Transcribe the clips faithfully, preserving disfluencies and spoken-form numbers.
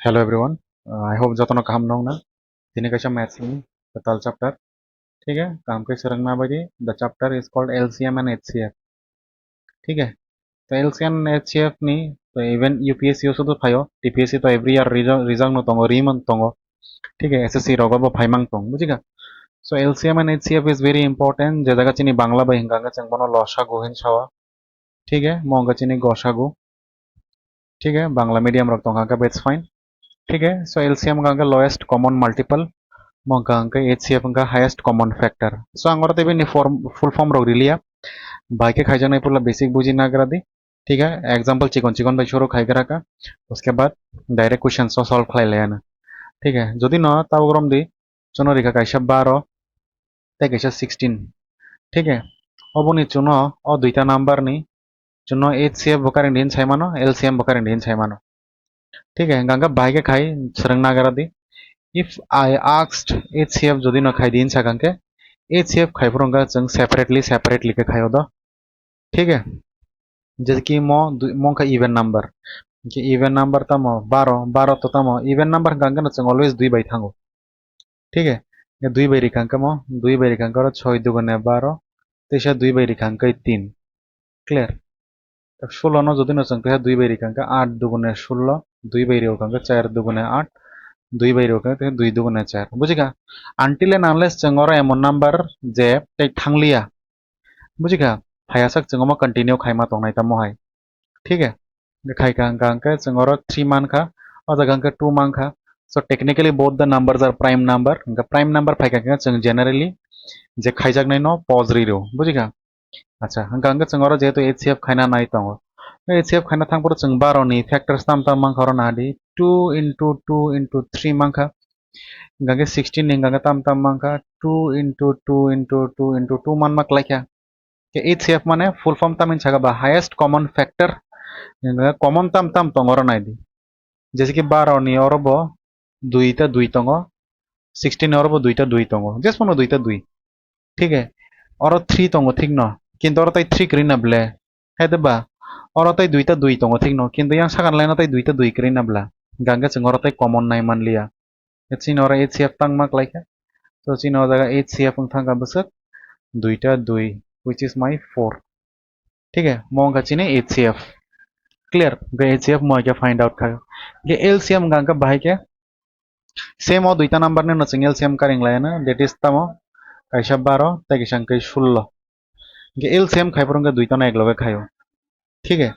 Hello everyone, uh, I hope jotono kaham nong na. Tini kaisa maths ni kwtal chapter. Thik hai, kaham khe swrwngna bai di. The chapter is called L C M and H C F. Thik hai, to L C M and H C F ni to even U P S C o sudu phaio, T P S C to every year result, result no tongo, rimon tongo. Thik hai, S S C rogo bo phaimang tong, bujikha? So L C M and H C F is very important. Je jaga chini Bangla bai hingka hingke chwng bono losagu hin sawa. Thik hai, mo hingka chini gosagu. Thik hai, Bangla medium rok tongkha hingke, that's fine. Thik hai, so L C M hingka hingke lowest common multiple, mo hingka hingke H C F hingka highest common factor. So ang oro tei bini form, full form rok riliya, bai khe khaijaknai puila basic buji nagra di. Thik hai, example chikon chikon bai suru khaigra kha, uske baad direct question so solve khlai laya na. Thik hai, jodi no tabuk rom di, chwngno rikha kaisa baro, tei kaisa sixteen. Thik hai, oboni chwngno o duita number ni chwngno H C F bo kareng din sai mano, L C M bo kareng din sai mano. Thik hai, hingka hingke bai khe khai swrwng nagra di. If I asked H C F jodi no khai din sakha hingke, H C F khai phuru hingke chwng separately, separately khe khaio do. Thik hai, jese ki mo dui, mo wngkha even number. Hingke even number tamo baro, baro to tamo even number hingka hingke no chwng always dui bai thango. Thik hai, hingke dui bai rikha hingke mo, dui bai rikha hingke oro choi dugune baro, teisa dui bai rikha hingke tin. Clear? Sullo no jodi no chwng teisa dui bai rikha hingke aat dugune sullo, dui bai rikha hingke char dugune aat, dui bai rikha hingke dui dugune char. Bujikha? Until and unless chwng oro emon number je tei thangliya, bujikha, phaiyasak chwng omo continue khaima tongnai tamo hai. Thik hai? Khai kha hingka hingke chwng oro three mankha, o jaga hingke two mankha. So technically both the numbers are prime number. Hingke prime number phaikha hingke chwng generally je khaijaknai no pause ri rw, bujikha? Acha, hingka hingke chwng oro jehetu H C F khaina nai tongo. H C F khaina thang phuru chwng baro ni factors tam tam mankha oro nadi, two into two into three mankha. Hingka hingke sixteen ni hingka hingke tam tam mankha, two into two into two into two manma klaikha. Ke H C F mane full form tamni saka ba highest common factor, hingke common tam tam tongo oro nai di. Jese ki baro ni oro bo duita dui tongo, sixteen ni oro bo duita dui tongo, just bono duita dui. Thik hai, oro three tongo thik no, kintu oro tai three kwrwi na ble, hai de ba? Oro tai duita dui tongo thik no, kintu yang sakani line o tai duita dui kwrwi na bla, hingke chwng oro tai common nai manliya. Chini oro H C F tangma klaikha. So chini o jaga H C F wng thangkha bwswk duita dui, which is my four. Thik hai, mo wngkha chini H C F. Clear? Hingke H C F mo hai khe find out kha. Hingke L C M wngkha hingke bahai khe same o duita number ni no chwng L C M karing laiya na, that is tamo kaisa baro tei kaisa hingke sullo. Hingke L C M khai phuru hingke duita no ekloge khaio. Thik hai?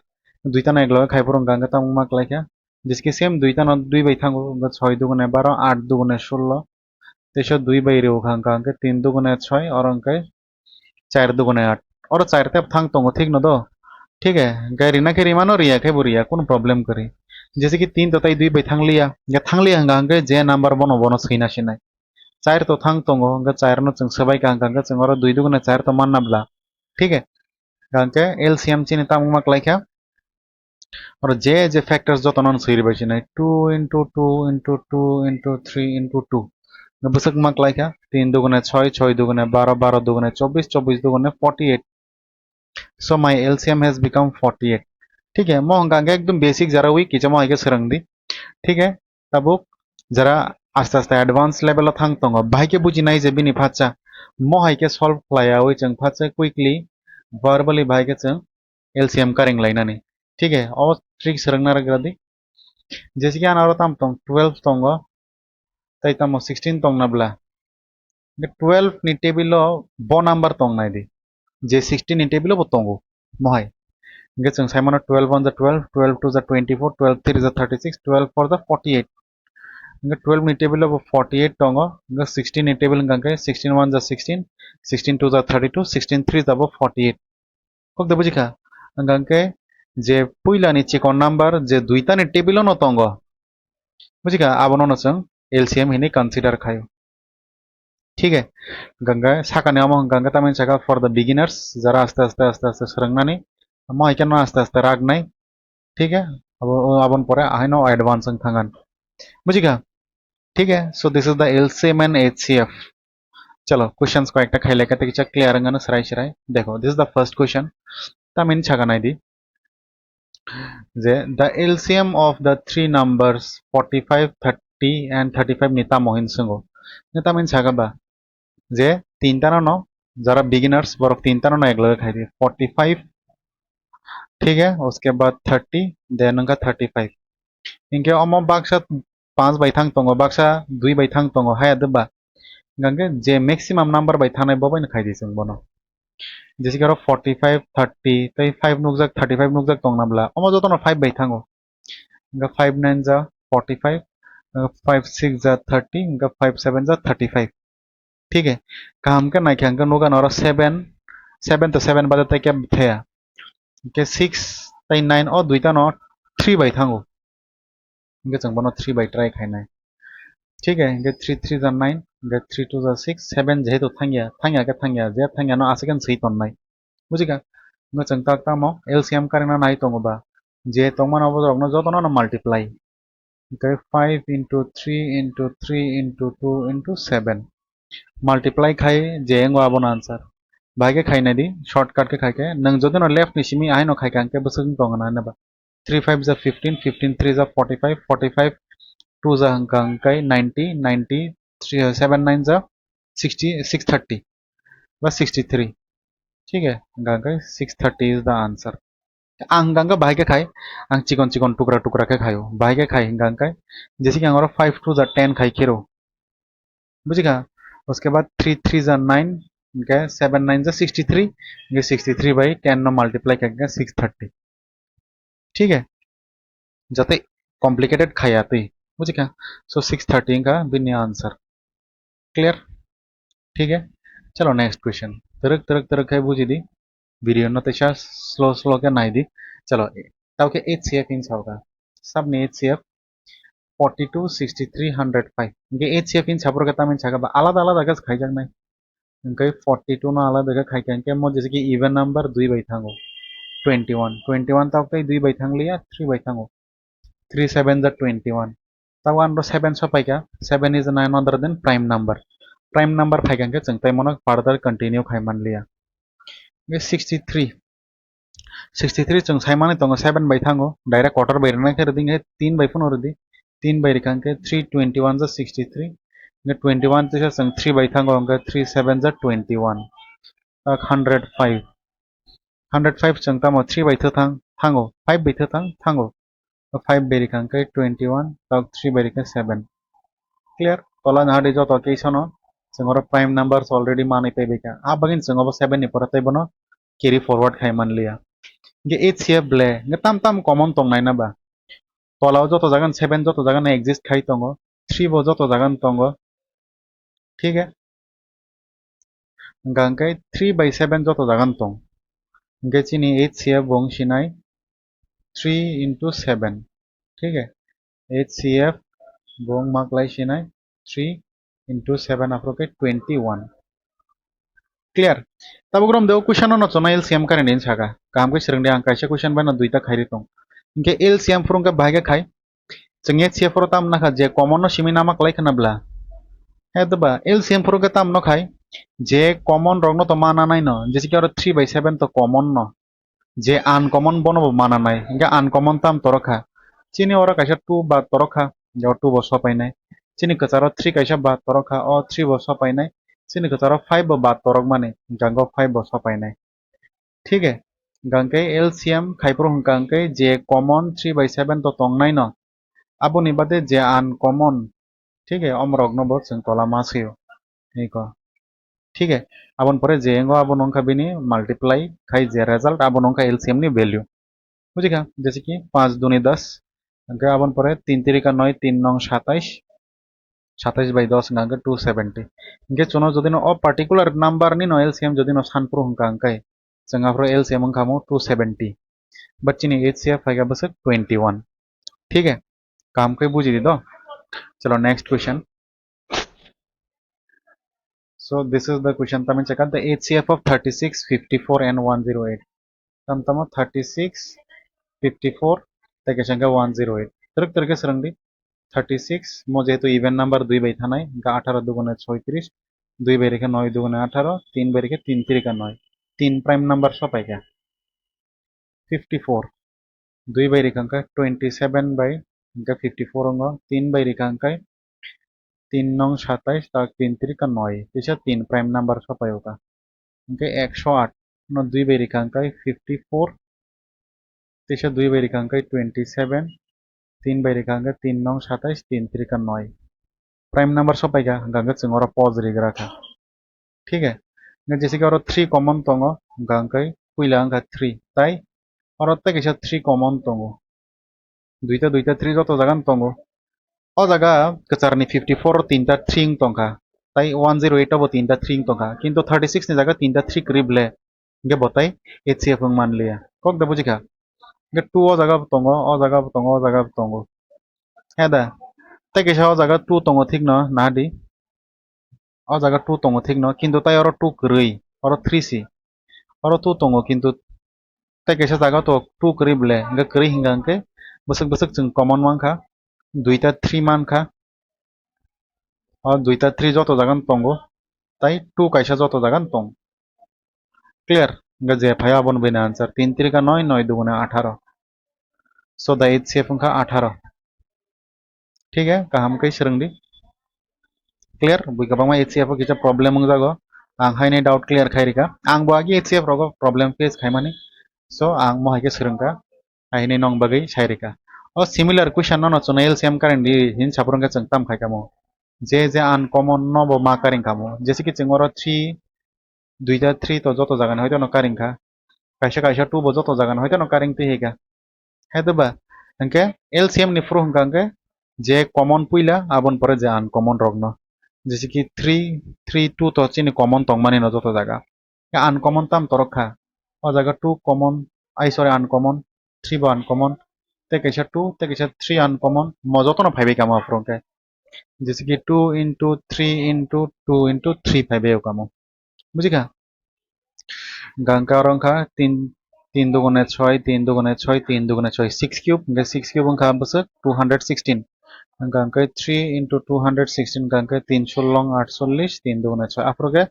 Duita no ekloge khai phuru hingka hingke tamo ma klaikha? Jese ki same duita no dui bai thango, hingke choi dugune baro, aat dugune sullo. Teisa dui bai rw kha hingka hingke tin dugune choi, oro hingke char dugune aat. Oro char tep thang tongo thik no do. Thik hai? Hingke rina khe rimano, riya khe bo riya, kunu problem kwrwi. Jese ki tin to tai dui bai thangliya, hingke thangliya hingka hingke je number bono bono swina sinai. Char to thang tongo, hingke char no chwng swbai kha hingka hingke chwng oro dui dugune char to manna bla. Thik hai? Hingke L C M chini tamo ma klaikha? Oro je je factors jotono swi ribai sinai, two into two into two into three into two. Bwswk ma klaikha, tin dugune choi, choi dugune baro, baro dugune chobbish, chobbish dugune forty-eight. So my L C M has become forty-eight. Thik hai, mo hingka hingke ekdom basic jara weak, kichamo hai khe swrwng di. Thik hai, tabuk jara aste aste advance level o thang tongo, bahai khe bujinai je bini phatsa, mo hai khe solve khlaiyawi chwng phatsa quickly, verbally bahai khe chwng L C M karing lainani. Thik hai, o trick swrwngna rwgra di. Jese ki ano aro tam tong, twelve tongo, tai tamo sixteen tongna bla. Hingke twelve ni table o bo number tong nai di, je sixteen ni table o bo tongo, mo hai. Hingke chwng sai mano twelve one ja twelve, twelve two ja twenty-four, twelve three ja thirty-six, twelve four ja forty-eight. Hingke twelve ni table o bo forty-eight tongo, hingke sixteen ni table hingka hingke sixteen one ja sixteen, sixteen two ja thirty-two, sixteen three ja bo forty-eight. Kok de bujikha? Hingka hingke je puila ni chikon number je duita ni table o no tongo, bujikha? Abono no chwng L C M hinwi consider khaio. Thik hai? Hingka hingke sakani omo hingka hingke tamni saka for the beginners, jara aste aste aste aste swrwngnani, omo hai kheno aste aste raknai. Thik hai? Abo, aboni pore ahaino advance wng thangan. Bujikha? Thik hai? So this is the L C M and H C F. Chalo, questions koyekta khailai khe tei kisa clear wngano srai srai. Dekho, this is the first question. Tamni saka nai di. Je the L C M of the three numbers forty-five, thirty and thirty-five ni tamo hin swngo. Ni tamo hin saka ba? Je tinta no no, jara beginners borok tinta no no ek loge khai di. Forty-five, thik hai, uske baad thirty, then wngkha thirty-five. Hinkhe omo baksa panch bai thang tongo, baksa dui bai thang tongo, haya de ba? Hinkhe je maximum number bai thangnai bo bai no khai di chwng bono. Jesi khe oro forty-five, thirty, tei five nukjak, thirty-five nukjak tongna bla. Omo jotono five bai thango. Hinkhe five nine ja forty-five, hinkhe five six ja thirty, hinkhe five seven ja thirty-five. Thik hai, kaham khe naikha hinkhe nukha oro seven, seven to seven baja tei khe thaya. Hinkhe six tei nine o duita no three bai thango. Hinkhe chwng bono three bai try khainai. Thik hai, hinkhe three three ja nine, hinkhe three two ja six, seven jehetu thangya, thangya khe thangya, je thangya no aswk khe swi tonnai. Bujikha? Hinkhe chwng tak tamo L C M karina nai tongo ba. Je tongmani obo rokno jotono no multiply. Hinkhe five into three into three into two into seven. Multiply khai je wngo abono answer. Bahai khe khainai di, shortcut khe khai khe. Nwng jodi no left ni simi ahai no khai kha hinkhe bwswk wng tongo na hinba. Three five ja fifteen, fifteen three ja forty-five, forty-five two ja hwnkha hwnkhe ninety, ninety three, seven nine ja sixty, six thirty ba sixty-three. Thik hai, hwnkha hwnkhe six thirty is the answer. Ang hwnkha hwnkhe bahai khe khai, ang chikon chikon tukra tukra khe khaio. Bahai khe khai hwnkha hwnkhe, jesi khe ang oro five two ja ten khai khiro. Bujikha? Uske baad three three ja nine, hinkhe seven nine ja sixty-three, hinkhe sixty-three bai ten no multiply khai hinkhe six thirty. Thik hai? Jate complicated khaya twi. Bujikha? So six thirty wngkha bini answer. Clear? Thik hai? Chalo next question. Twrwk twrwk twrwk khai buji di. Video no teisa slow slow khe nai di. Chalo, tao khe H C F hin sao kha. Sab ni H C F forty-two, sixty-three, hundred five. Hinkhe H C F hin sapor khe tamo hin saka ba alada alada khe khaijaknai. Hinkhe forty-two no alada khe khaikha hinkhe mo jesa khe even number dui bai thango. Twenty-one, twenty-one tao tei dui bai thangliya, three bai thango. Three seven ja twenty-one. Tao ano seven sopaikha, seven is none other than prime number. Prime number phaikha hinkhe chwng tei mono further continue khai manliya. Hinkhe sixty-three. Sixty-three chwng saimani tongo seven bai thango, direct quarter bai rwna khe rwdi hinkhe tin bai phano rwdi. Tin bai rwkha hinkhe three twenty-one ja sixty-three. Hinkhe twenty-one tisa chwng three bai thango hinkhe three seven ja twenty-one. Tak hundred five. Hundred five chwng tamo three bai thwthang thango, five bai thwthang thango. Five bai rwkha hinkhe twenty-one, tak three bai rwkha seven. Clear? Tola nahadi joto case no chwng oro prime numbers already manwi paibaikha. A bagwino chwng obo seven ni pore tei bono carry forward khai manliya. Hinkhe H C F ble, hinkhe tam tam common tongnai na ba? Tola o joto jaga seven joto jaga exist khai tongo, three bo joto jaga tongo. Thik hai? Hwnkha hinkhe three by seven joto jaga tong. Hinkhe chini H C F bo wng sinai three into seven. Thik hai? H C F bo wng maklai sinai three into seven aphuru khe twenty-one. Clear? Tabuk rom deo question no chonai L C M karani saka. Kaham khe swrwng di, ang kaisa question bai no duita khairi tong. Hinkhe L C M phuru khe bahai khe khai. Chwng H C F oro tam nakha je common no simi nama kwlai khna bla. He doba L C M phuru khe tam no khai je common rok no to mana nai no, jesi khe oro three by seven to common no. Je uncommon bono bo mana nai. Hinkhe uncommon tam torok kha. Chini oro kaisa two ba torok kha. Je o two bo sopainai. Chini kwcharo three kaisa ba torok kha. O three bo sopainai. Chini kwcharo five bo ba torok mani. Hinkhe o five bo sopainai. Thik hai? Hinkhe L C M khai phuru hwnkha hinkhe je common three by seven to tongnai no. Aboni bade je uncommon. Thik hai? Omorok no bo chwng tola ma sio. Niko. Thik hai? Aboni pore je wngkha abo wngkha bini multiply khai je result abo wngkha L C M ni value. Bujikha? Jese ki panch duni das. Hinkhe aboni pore tin tirika noi, tin nong satais. Satais bai dos wngkha hinkhe two seventy. Hinkhe chwngno jodi no o particular number ni no L C M jodi no san phuru hwnkha hinkhe chwng aphuru L C M wngkha mo two seventy. But chini H C F phaikha bwswk twenty-one. Thik hai? Kaham khe buji di do. Chalo next question. So this is the question. Tamni chakha the H C F of thirty-six, fifty-four and one zero eight. Tam tamo thirty-six, fifty-four, tei kaisa hinkhe one zero eight. Twrwk twrwk khe swrwng di. Thirty-six, mo jehetu even number dui bai thanai, hinkhe atharo dugune soitris, dui bai rikhe noi dugune atharo, tin bai rikhe tin tirika noi. Tin prime number sopaikha. Fifty-four. dui bai rikha hwnkhe twenty seven bai hwnkhe fifty four wngo, tin bai rikha hwnkhe tin nong satais, tak tin trika noi, teisa tin prime number sopaio kha. Hwnkhe ekso aat no dui bai rikha hwnkhe fifty four, teisa dui bai rikha hwnkhe twenty seven, tin bai rikha hwnkhe tin nong satais, tin trika noi. Prime number sopaikha, hwnkhe chwng oro pause rigra kha. Thik hai? Hwnkhe jese ki oro three common tongo, hwnkhe puila wngkha three, tai oro tei kaisa three common tongo. Duita duita three joto jaga no tongo. O jaga kwcharni fifty four o tinta three wng tongkha, tai one zero eight o bo tinta three wng tongkha, kintu thirty six ni jaga tinta three kwrwi ble, hwnkhe bo tai H C F wng manliya. Kok da bujikha? Hwnkhe two o jaga bo tongo, o jaga bo tongo, o jaga bo tongo. He da? Tei kaisa o jaga two tongo thik no, nahadi. O jaga two tongo thik no, kintu tai oro two kwrwi, oro three si. Oro two tongo, kintu tei kaisa jaga to two kwrwi ble, hwnkhe kwrwi hwnkha hwnkhe bwswk bwswk chwng common mankha, duita three mankha. O duita three joto jaga no tongo, tai two kaisa joto jaga no tong. Clear? Hwnkhe je phai abono bini answer, tin trika noi, noi dugune atharo. So the H C F wngkha atharo. Thik hai, kaham khe swrwng di. Clear? Bui kwbangma H C F o kisa problem wngjago. Ang haino doubt clear khai rikha. Ang bo agi H C F rogo problem face khaimani. So ang mo hai khe swrwngkha. Haino nong bagwi sai rikha. O similar question no no chwngno L C M karing di hin saphuru hwnkhe chwng tam khai kamo. Je je uncommon no bo ma karing kamo. Jese ki chwng oro three, duita three to joto jaga ni hoito no karing kha. Kaisa kaisa two bo joto jaga ni hoito no karing twi hai kha. Hai to ba? Hwnkhe L C M ni phuru hwnkha hwnkhe je common puila, aboni pore je uncommon rok no. Jese ki three, three, two to chini common tongmani no joto jaga. Khe uncommon tam torok kha. O jaga two common, ai sorry, uncommon, three bo uncommon, tei kaisa two, tei kaisa three uncommon, mo joto no phaibai kamo aphuru hwnkhe. Jese ki two into three into two into three phaibai o kamo. Bujikha? Hwnkhe oro wngkha tin, tin dugune choi, tin dugune choi, tin dugune choi, six cube, hwnkhe six cube wngkha bwswk two hundred sixteen. Hwnkhe three into two hundred sixteen hwnkhe tin sulong aatchollish, tin dugune choi. Aphuru khe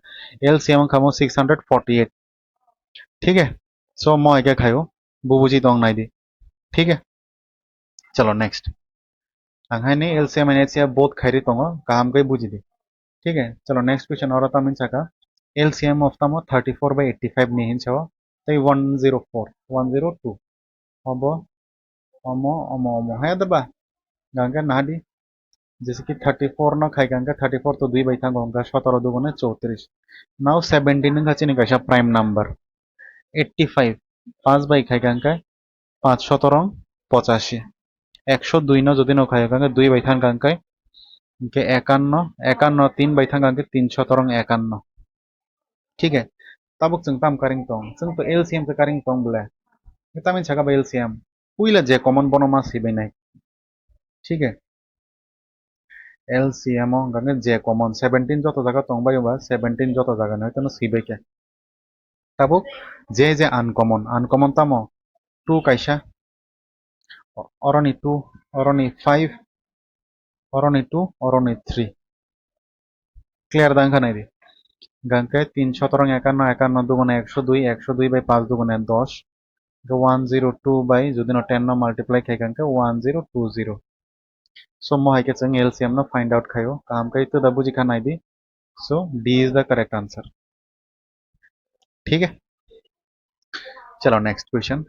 L C M wngkha mo six hundred forty eight. Thik hai? So mo hai khe khaio, bo buji tong nai di. Thik hai? Chalo next. Ang haino L C M and H C F both khairi tongo, kaham khe buji di. Thik hai? Chalo next question oro tamni saka L C M of tamo thirty four by eighty five ni hinsa o, tei one zero four, one zero two. Obo, omo, omo, omo. Hai da ba? Hwnkhe nahadi. Jese ki thirty four no khai hwnkhe thirty four to dui bai thango, hwnkhe sotoro dugune chowtrish. Now seventeen wngkha chini kaisa prime number. Eighty five, paanch bai khai hwnkhe paanch sotoro pochashi. Ekso dui no jodi no khai hwnkhe dui bai thang hwnkhe, hwnkhe ekanno, ekanno tin bai thang hwnkhe tin sotoro ekanno. Thik hai? Tabuk chwng tam karing tong? Chwng to L C M se karing tong ble. Tamni saka ba L C M. Puila je common bono ma swibai nai. Thik hai? L C M o hwnkha khe je common seventeen joto jaga tong bai ba seventeen joto jaga ni hoito no swibai khe. Tabuk je je uncommon, uncommon tamo? Two kaisa, oroni two, oroni five, oroni two, oroni three. Clear da wngkha nai di. Hwnkha khe tin sotoro ekanno, ekanno dugune ekso dui, ekso dui bai paanch dugune dos. Hwnkhe one zero two bai jodi no ten no multiply khai hwnkhe one zero two zero. So mo hai khe chwng L C M no find out khaio. Kaham khe to da buji kha nai di. So D is the correct answer. Thik hai? Chalo next question.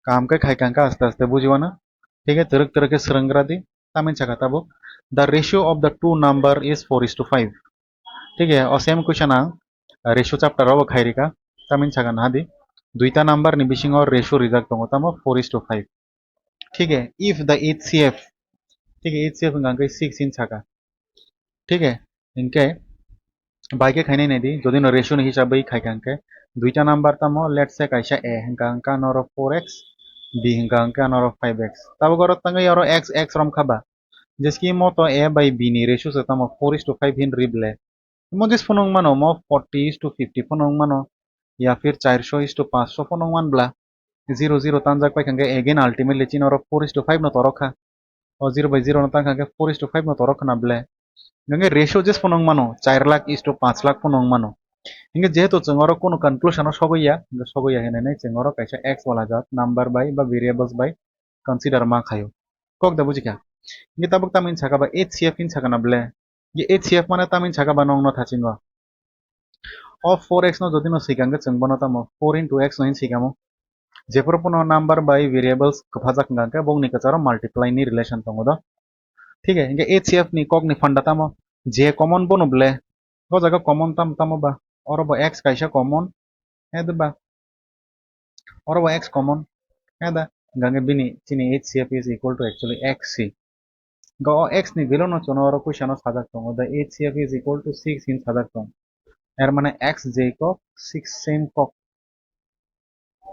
Kaham khe khai hwnkhe aste aste buji wano. Thik hai, twrwk twrwk khe swrwng gra di. Tamni saka tabuk, the ratio of the two number is four is to five. Thik hai, o same question ang ratio chapter o bo khai rikha. Tamni saka nahadi, duita number ni bisingo ratio rijak tongo, tamo four is to five. Thik hai, if the H C F, thik hai, H C F hwnkha khe six hin saka. Thik hai, hinkhe bai khe khainai nai di, jodi no ratio ni hisab bai khai kha hinkhe duita number tamo, let's say kaisa A hwnkha, hwnkha norok four X, B hwnkha, hwnkha norok five X. Tabuk oro tangwi oro X, X rom kha ba. Jeski mo to A bai B ni ratio se tamo four is to five hin ri ble. Mo jis phunuk mano, mo forty is to fifty phunuk mano, ya phir charso is to paanch so phunuk man bla. Zero zero tanjak pai kha hinkhe again ultimately chini oro four is to five no torok kha. O zero bai zero no tang kha hinkhe four is to five no torok khna ble. Hinkhe ratio jis phunuk mano, char lakh is to paanch lakh phunuk mano. Hingke jehetu chwng oro kunu conclusion o sogwi ya, hingke sogwi ya hinwi nai chwng oro kaisa x wala jat number bai ba variables bai consider ma khaio. Kok da bujikha? Hingke tabuk tamo hin saka ba H C F hin saka na ble? Hingke H C F mane tamo hin saka ba nongno thachingo? O four x no jodi no swikang khe chwng bono tamo four into x no hin swikamo. Jephuru phano number bai variables kwphajak hwnkha khe bokni kwcharo multiply ni relation tongo do. Thik hai, hingke H C F ni kok ni phanda tamo je common bono ble, o jaga common tam tamo ba, oro bo x kaisa common, he de ba, oro bo x common, he da, hingke bini chini H C F is equal to actually x C. Go o x ni value no chwng oro question o sajak tongo, the H C F is equal to six hin sajak tongo. Er mane x je kok, six same kok.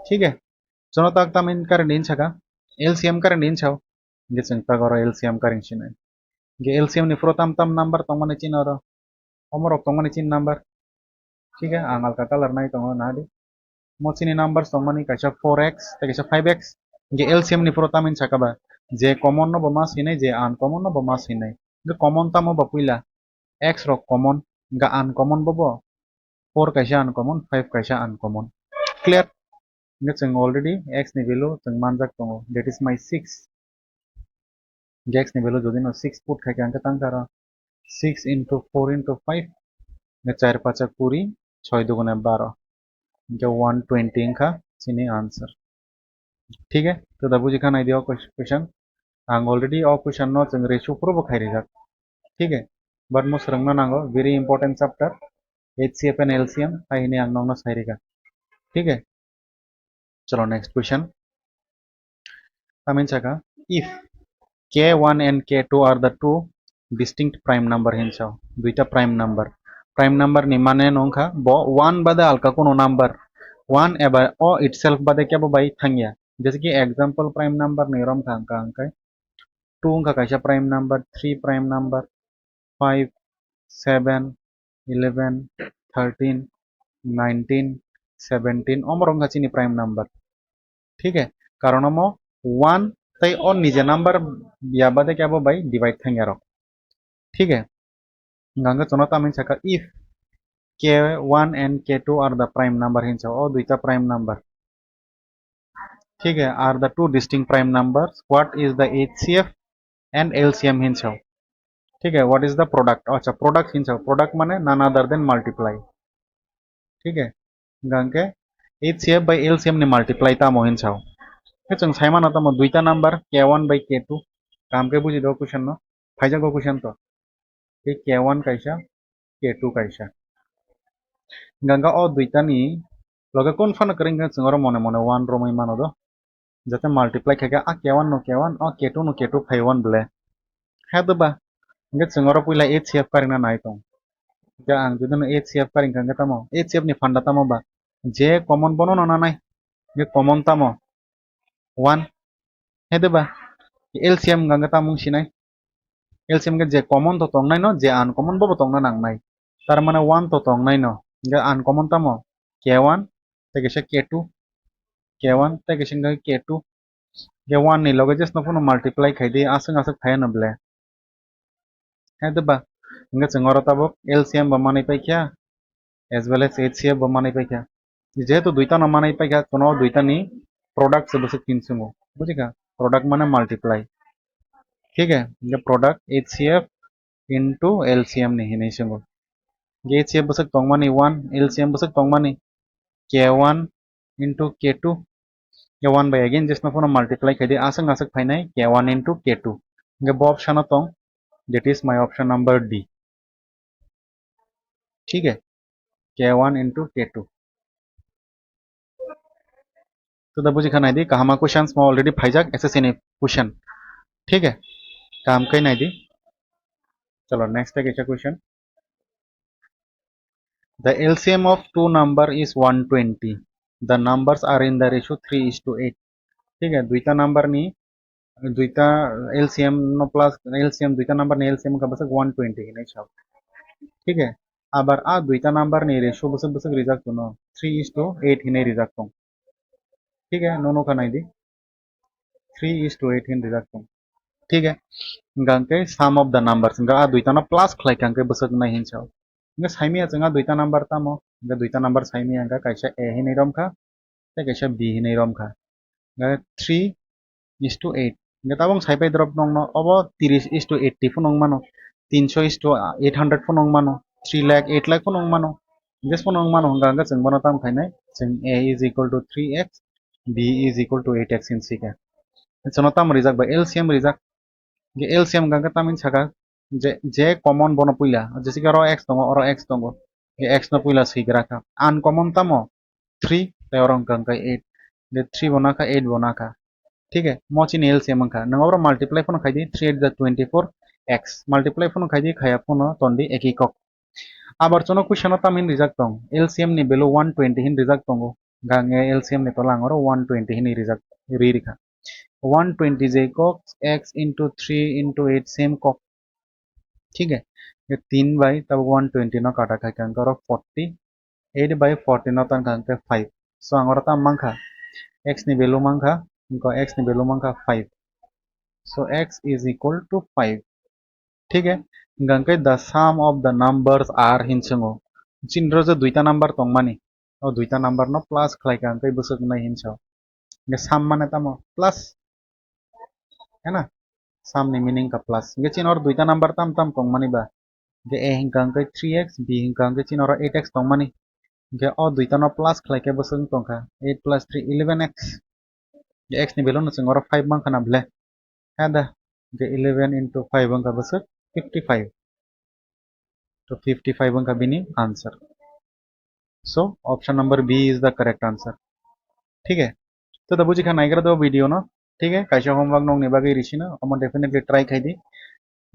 Thik hai? Chwng tak tam in karing din saka, L C M karing din sao. Hingke chwng tak oro L C M karing sinai. Hingke L C M ni phuru tam tam number tongmani chini oro. Omorok tongmani chini number. Thik hai, ang alka color nai tongo, na di. Mo chini numbers tongmani kaisa four x tei kaisa five x. Hingke L C M ni phuru tamo hin saka ba? Je common no bo ma sinai, je uncommon no bo ma sinai. Hingke common tamo ba puila? X rok common, hingke uncommon bo bo. Four kaisa uncommon, five kaisa uncommon. Clear? Hingke chwng already x ni value chwng manjak tongo, that is my six. X ni value jodi no six put khai khe ang khe tang kha aro six into four into five, hingke char pacha kuri, choi dugune baro, hingke one twenty wngkha chini answer. Thik hai, to da buji kha nai di o ques-, question. Ang already o question no chwng ratio phuru bo khai rijak. Thik hai, but mo swrwngna nango, very important chapter, H C F and L C M, hai hini ang nokno sai rikha. Thik hai, chalo next question. Tamo hin saka, if K one and K two are the two distinct prime number hin sao, duita prime number. Prime number ni mane no wngkha bo one bade alka kunu number, one eba o itself bade kebo bai thangya. Jese ki example prime number ni rom kha ang kha ang khe two wngkha kaisa prime number, three prime number, five, seven, eleven, thirteen, nineteen, seventeen, omorok wngkha chini prime number. Thik hai? Karon omo one tei o nije number ya bade kebo bai divide thangya rok. Thik hai? Hingkha hwnkhe chwngno tamo hin saka, if K one and K two are the prime number hin sao, o duita prime number. Thik hai, are the two distinct prime numbers. What is the H C F and L C M hin sao. Thik hai, what is the product? Acha, product hin sao. Product mane none other than multiply. Thik hai, hingkha hwnkhe H C F by L C M ni multiply tamo hin sao. Khe chwng sai mano tamo duita number K one by K two. Kaham khe buji do question no. Phaijago question to. Tei K one kaisa, K two kaisa. Hingkha hwnkhe o duita ni loge kunu phano kwrwi hwnkhe chwng oro mone mone one romwi mano do. Jate multiply khaikhe a K one no K one, o K two no K two phai one ble. He de ba? Hingkhe chwng oro puila H C F karingna nai tong. Hingkhe ang jodi no H C F karing kha hwnkhe tamo? H C F ni phanda tamo ba? Je common bono no nanai. Hingkhe common tamo? One. He de ba? L C M hwnkhe tamo wng sinai? L C M hwnkhe je common to tongnai no, je uncommon bo bo tongna nangnai. Tar mane one to tongnai no. Hingkhe uncommon tamo? K one, tei kaisa K two. K one, tei kaisa hwnkhe K two. Hingkhe one ni loge jesno phano multiply khai di, aswk aswk phai ano ble. He de ba? Hingkhe chwng oro tabuk L C M bo manwi paikha, as well as H C F bo manwi paikha. Jehetu duita no manwi paikha, chwngno duita ni product se bwswk tin swngo. Bujikha? Product mane multiply. Thik hai? Hingkhe product H C F into L C M ni hinwi swngo. Hingkhe H C F bwswk tongmani one, L C M bwswk tongmani K one into K two. K one by again jesno phano multiply khai di, aswk aswk phainai K one into K two. Hingkhe bo option o tong, that is my option number D. Thik hai? K one into K two. To da bujikha nai di, kahama questions mo already phaijak S S C ni question. Thik hai? Kaham khe nai di. Chalo, next hai kaisa question. The L C M of two number is one twenty. The numbers are in the ratio three is to eight. Thik hai? Duita number ni, duita L C M no plus, L C M, duita number ni L C M wngkha bwswk one twenty hinwi sao. Thik hai? Abar a duita number ni ratio bwswk bwswk rijak tono, three is to eight hinwi rijak tong. Thik hai? Nono kha nai di. Three is to eight hin rijak tong. Thik hai? Hingkha hwnkhe sum of the numbers, hingkha a duita no plus khlai kha hwnkhe bwswk wngnai hin sao. Hingkhe saimanya chwng a duita number tamo? Hingke duita number saimaya hingke kaisa A hinwi romkha, tei kaisa B hinwi romkha. Hingke three is to eight. Hingke tabok saipai drop nongno obo tris is to eighty phano wngmano, tinso is to eight hundred phano wngmano, three lakh, eight lakh phano wngmano. Hingke phano wngmano hingka hingke chwng bono tamo khainai, chwng A is equal to three X, B is equal to eight X hinwi sika. Chwngno tamo rijak ba L C M rijak. Hingke L C M hingka hingke tamo hinwi saka, je, je common bono puila, jesi khe oro X tongo, oro X tongo, hingke X no puila swigra kha. Uncommon tamo three, tei oro hingka hingke eight, hingke three bo nakha, eight bo nakha. Thik he, mo chini L C M wngkha. Nwng oro multiply phano khaidi, three eight za twenty-four X. Multiply phano khaidi, khaya phano tondi eki kok. Abar chwngno question o tamo hinwi rijak tong? L C M ni value one twenty hinwi rijak tongo. Hingke L C M ni tola ang oro one twenty hinwi rijak, ri rikha. One twenty je kok, X into three into eight same kok. Thik he? Ye tin bai tabok one twenty no kata khai kha, hingke oro forty, eight by forty no tan kha hingke five. So ang oro tamo mankha, X ni value mankha, hingke X ni value mankha five. So X is equal to five. Thik he? Hingke the sum of the numbers are hinwi swngo. Chini oro je duita number tongmani, o duita number no plus khlai kha hingke bwswk wngnai hinwi sao. Hingke sum mane tamo plus. Hena? Sum ni meaning kha plus. Hingke chini oro duita number tam tam tongmani ba. Hingke A hingka hingke three X, B hingka hingke chini oro eight X tongmani. Hingke o duita no plus khlai khe bwswk wng tongkha. Eight plus three, eleven X. Hingke X ni value no chwng oro five mankha na bwle? Heda. Hingke eleven into five wngkha bwswk fifty-five. To fifty-five wngkha bini answer. So option number B is the correct answer. Thik he? To da buji kha naigra do video no. Thik he? Kaisa homework nokni bagwi risino, omo definitely try khai di.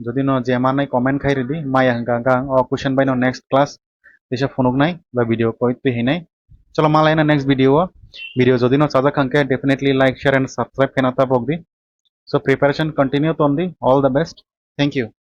Jodi no je manai comment khai ridi, maya hingka hingka ang o question bai no next class tisa phunuk nai ba video koi twi hinai. Chalo malai na next video o. Video jodi no chajak hangke definitely like, share and subscribe khe na tabok di. So preparation continue ton di. All the best. Thank you.